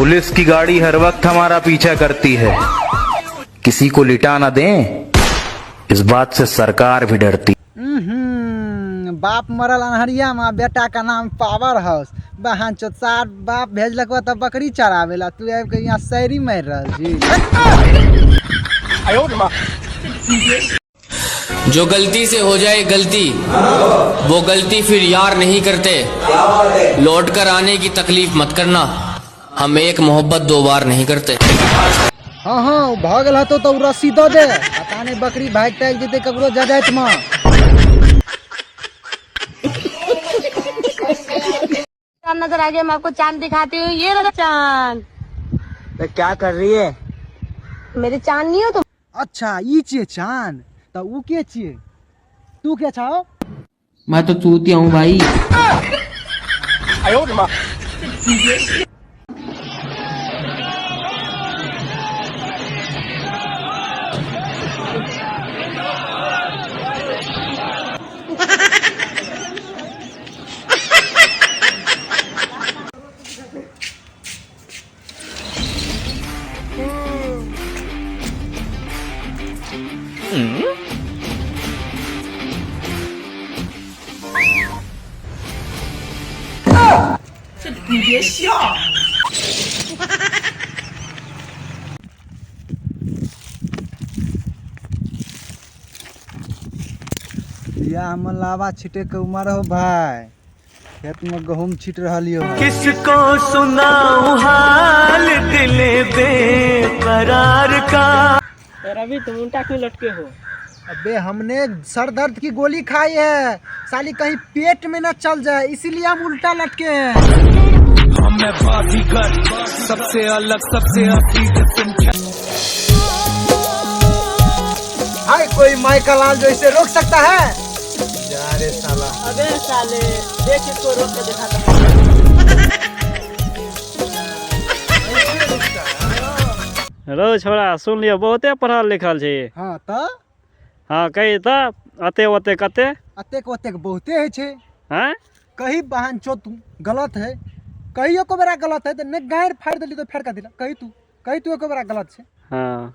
Police की गाड़ी हर वक्त हमारा पीछा करती है, किसी को लिटा ना दें, इस बात से सरकार भी डरती। बाप मरल अनहरिया में, बेटा का नाम पावर हाउस। बहन चो सार, बाप भेजलक तऽ बकरी चरावे ला, तू आबि के यहाँ शायरी मारि रहल छी। जो गलती से हो जाए गलती, वो गलती फिर यार नहीं करते। लौट कर आने की तकलीफ मत करना, हम एक मोहब्बत दो बार नहीं करते। हँ, भऽ गेल हतो तऽ उ रस्सी दऽ दे, पता नहि बकरी भागि तागि जेतै ककरो जजाति मे। चांद नजर आ गया, मैं आपको चांद दिखाती हूँ। ये रहा चांद। क्या कर रही है? मेरे चांद नहीं हो तुम? अच्छा, ई छियै चांद, तऽ उ के छियै? तू के छौ? मैं तो चूतिया हूँ भाई। बियाहमे लावा छिटे के उमर हो भाई, खेत में गहूम छीट रहल यो। किसको सुनाऊं हाल दिल बेकरार का? रवि, तुम उल्टा क्यों लटके हो? अबे, हमने सर दर्द की गोली खाई है, साली कहीं पेट में न चल जाए, इसीलिए हम उल्टा लटके हैं। मैं बाजीगर, सबसे अलग, सबसे असली। हाय, कोई माई का लाल जो इसे रोक सकता है? जा रे साला। अबे साले, देख, इसको रोक के दिखाता। रौ छोरा, सुन लियौ, बहुते पढ़ल लिखल छी। हाँ तऽ। हँ, कही तऽ, अते ओते कते? अतेक ओतेक बहुते होइ छै। हँ। कही बहन चो, तू गलत है, कही एको बेरा गलत है तऽ नहि गारि फाड़ि देली तऽ फेर कथी लए? कही तू, कही तू एको बेरा गलत छै? हँ।